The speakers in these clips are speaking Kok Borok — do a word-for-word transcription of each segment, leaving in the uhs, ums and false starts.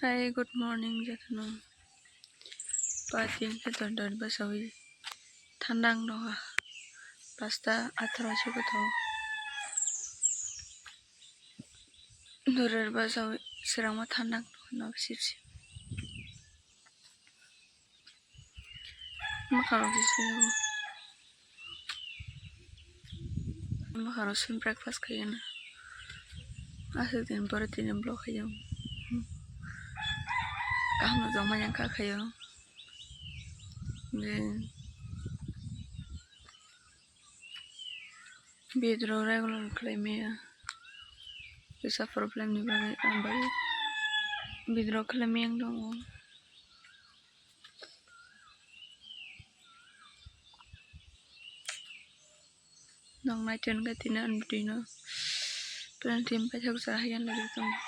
Hi, good morning jotono. Patin khe dor dor basawi thanda wng nokha. Pasta atharo se kwtho. Dor dor basawi swrangma thanda wng nokha sip sip. Mwkhang rok se suiwi. Mwkhang rok swi breakfast khaiyana. Aswk din borok tini vlog khaio. Kaham no tongmani wngkha khaio. Je video rok regular khlai maya. Kisa problem ni bagwi ang bai video rok khlai maya wng tongo. Nong nai tong khe tini ani bwtwi no plan team paithak ja hai ang lagwi tongo.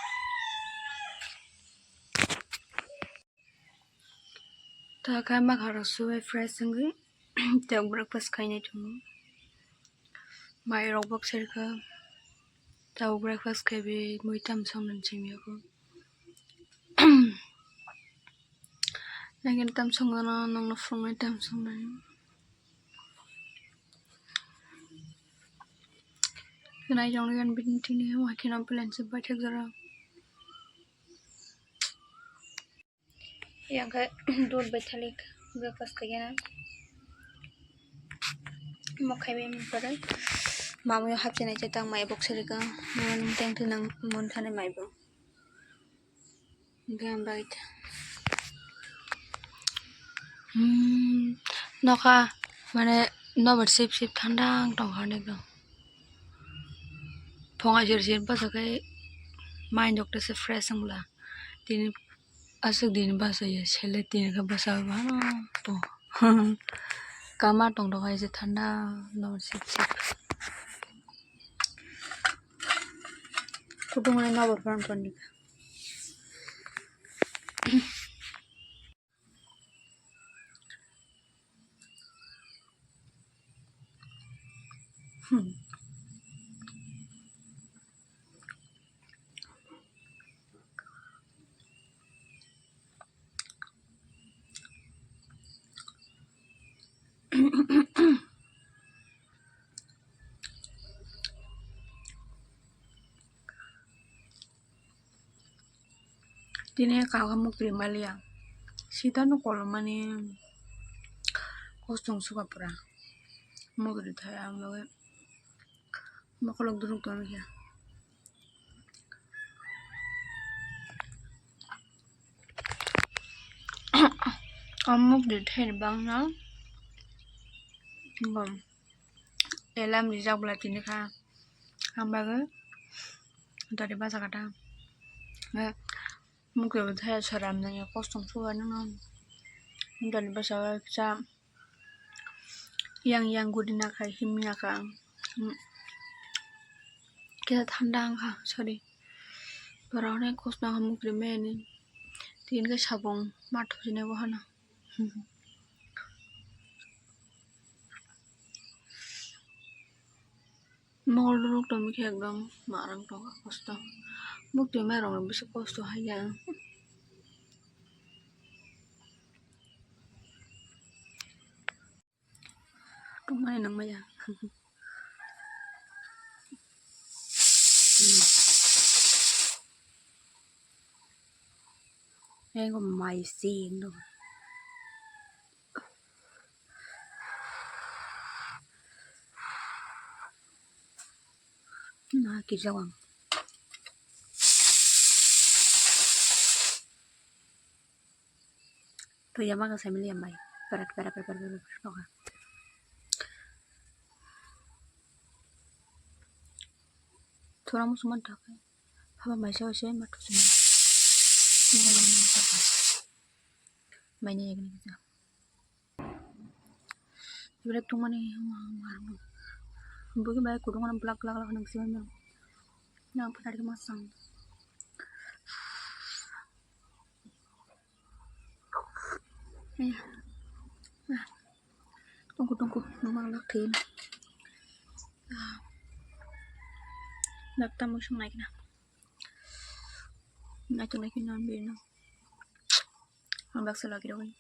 Ta khe mwkhang rok suwi fresh wngwi tei breakfast khainai tongo. Mai rok bok serkha. Tabuk breakfast khaiwi mui tam songmani simi yago. Nangkhe tam songmano nongno phunuknai tam songmani. Nai jongni gan bini tini hakheno plan se baithak jora. Yang khe dud bai thalik breakfast khaiyana. Mo khaibai pore mamwi hapchinai se tang mai bok serika. Mo teng thinang mon thani mai bo. Hwnkhe ang bagwi ta-, hmm, nokha mane nobar sip sip thanda wng tongkha ekdom. Phung aisir sir bwsakhe mind rok tese fresh wngla. Tini aswk din bwsaya sele tini khe bwsa bana to. Kama tong tongkha aise thanda nobar sip sip. Kutung nobar phang tongkha. Hmm. Tini kha khe muktwi maliya. Sitano kolomani kosong suka pura. Muktwi thaya ang bagwi mokolok duruk tongkha. O muktwi thani bangno. Elam rijak bwla tini kha ang bagwi dori bachakha ta. Muktwi bo thaya soram nangya kosong suga nangno dori bachao kisa yang yang guri nakha himya kha ang kisa thanda wngkha sorry borok nai kosong muktwi mani tini khe sabong mathosinai bo hano. Mol rok tongwi khe ekdom marang tongkha kosto. Muktwi mai rok bisi kosto haiya. Tongmani nangmaya. Ego mai si no. Na kijawang. To yama ka samili yamai. Parat parat parat parat parat parat. Thora musuman thakai. Haba maisa waisa ma thusi. Maini yagni kita. Ibrek tungmani ma ma. Bugi bai kudung ana blak blak blak nang sima. Nang phatar ke masang. Tungku tungku nang lak thin. Dak tamu sung naikna. Naitu naikna bino. Baksa lagi rogwi.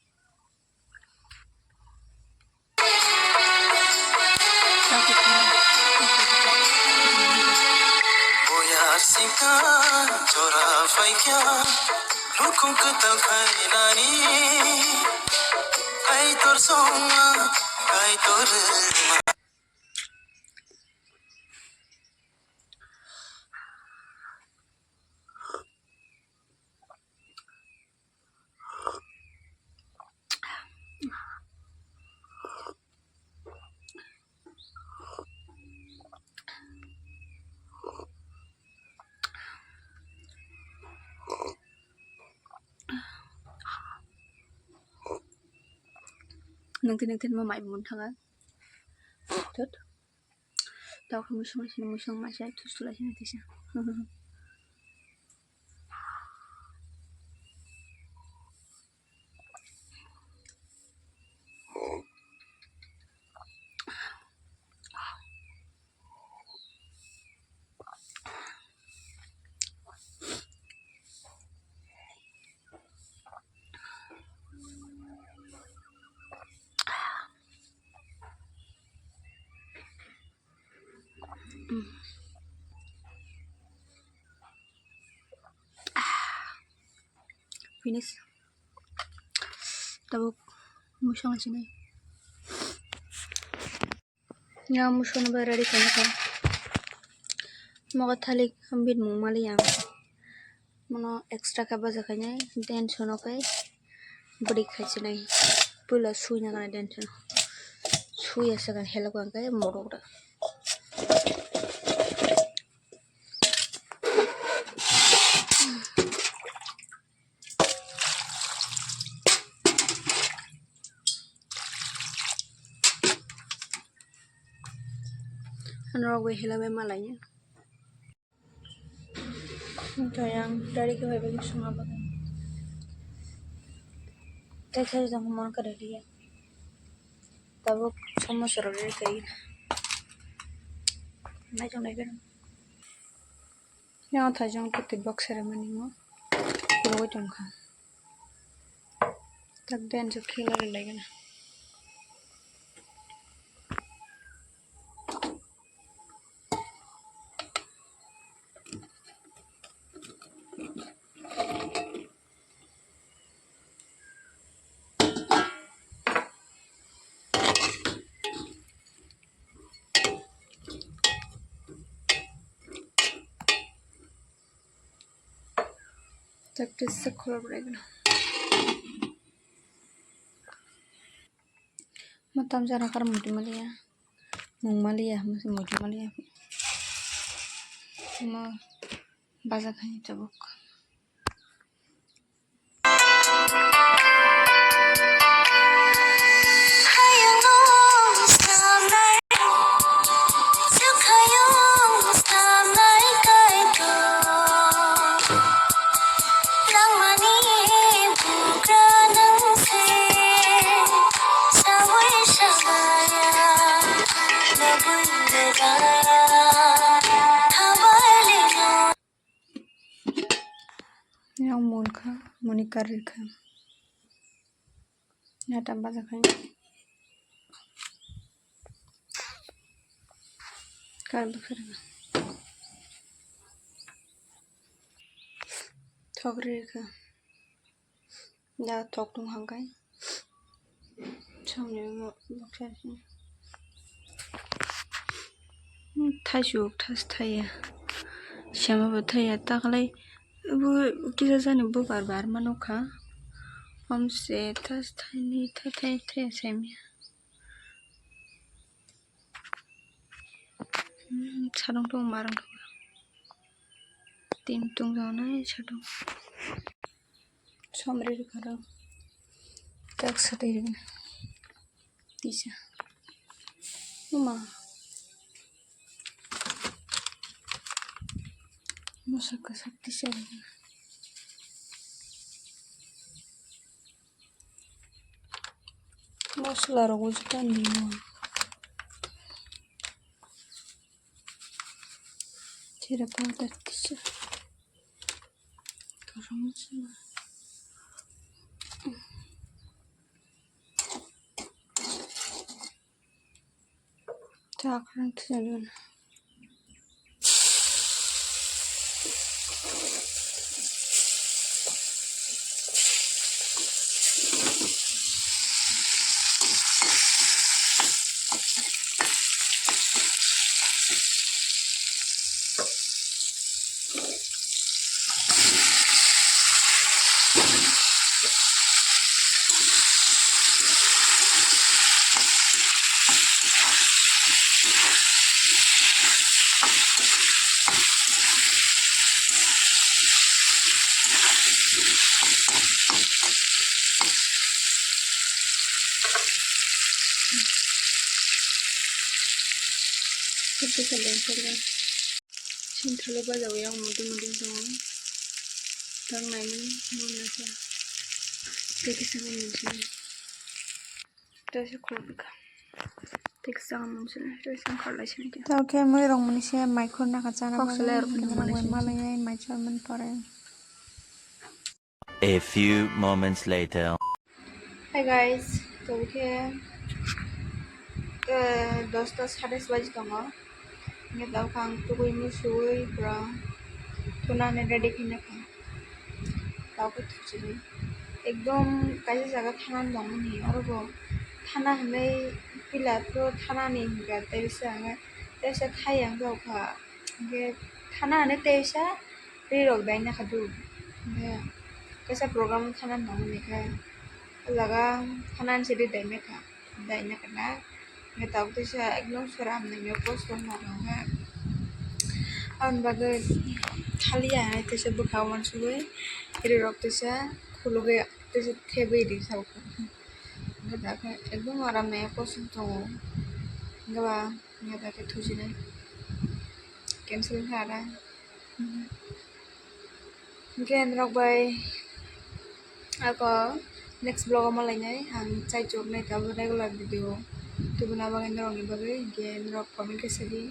Nangtwi nangtwi ma mai mun thanga. Thut. Tau khe musung sini musung mai sai thus lai sini tisa. Finish. Tabuk musung sinai. Nya musung bai ready khaina kha. Moga thalik bit mung mali ang. Mono extra khe baja khainai, den sono khe bwrwi khai sinai. Puila sui na kha den sono. Sui asa khe helok ang khe morok da. Norok bai hela bai malai. Hwnkhe yang dari khe bai bai swngo bagwi. Tei khe jang mon kwrwi liya. Tabuk somosa rok ri kai. Nai jong nai gana. Yang thajang tei box sere mani mo. Rogwi tongkha. Tak den jo khela lai gana. Tak tisa khulobregna. Mo tamjara kar muti maliya. Mung maliya, mo se muti maliya. Mo baja khai tabuk. Yang mun kha, muni karir kha. Nyata baja khai. Kar bakar. Thok rir kha. Da thok tung hang kai. Samni mo baksa si. Thaisu thas thaiya. Sama bo thaiya taklai. Bo kisa jani bo bar bar mano kha. Om se thas thaini thai thai thai semya. Hmm, sarong tong marong tong. Tin tong jana sarong. Samri rikha rok. Tak sati rikha. Tisa. Uma. Masa kasak tisa rikha. Masala rok bo juta ni. Jera powder tisa. Garam masala. Sintalo bajao yang mudu mudu tongo. Tang naimani mona khe. Tei kisa mona sini. Tei se khulubikha. Tei kisa mona sini. Tei se kharlai sini. Tei khe mui rok mani se mai khurna kha chana bagwi. Kok selai rok mani sini. Malai ai mai chormani pore. A few moments later. Hi guys, tobokhe, eh, dosta sade baji tongo. Hingke tobokhe ang tugui musuwi pura thunani ready khaina kha. Tobokhe thuchini. Ekdom kaisa jaga thanani tongmani, oro bo thana hinwi pila to thanani hingka tei bisa ang, tei bisa khai ang tobokha. Hingke thana hinwi tei bisa ri rok daina kha do. Hingke kaisa program thana nangmani khe, o jaga thana ni se ri daina kha, daina kha na. Hingke tabuk teisa ekdom sora hamnai khe post wng nang kha. Aboni bagwi thaliya hai teisa bwkha uansugwi ri rok teisa khulugwi teisa thebwi ri sa o kha. Hingke da khe ekdom aram nai post wng tongo. Hingke ba hingke da khe thujinai cancel kha da. Hingke norok bai ako next vlog o malainai ang chai chok nai tabuk regular video tubuna bagwi norokni bagwi hingke norok comment khe sadi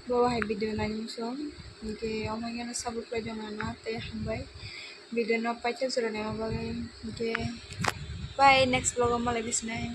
bo hai video naini muchung hingke omo hingke no support khlai tongna tei hambai video no paithak jora naima bagwi hingke bye next vlog o malai bisinai.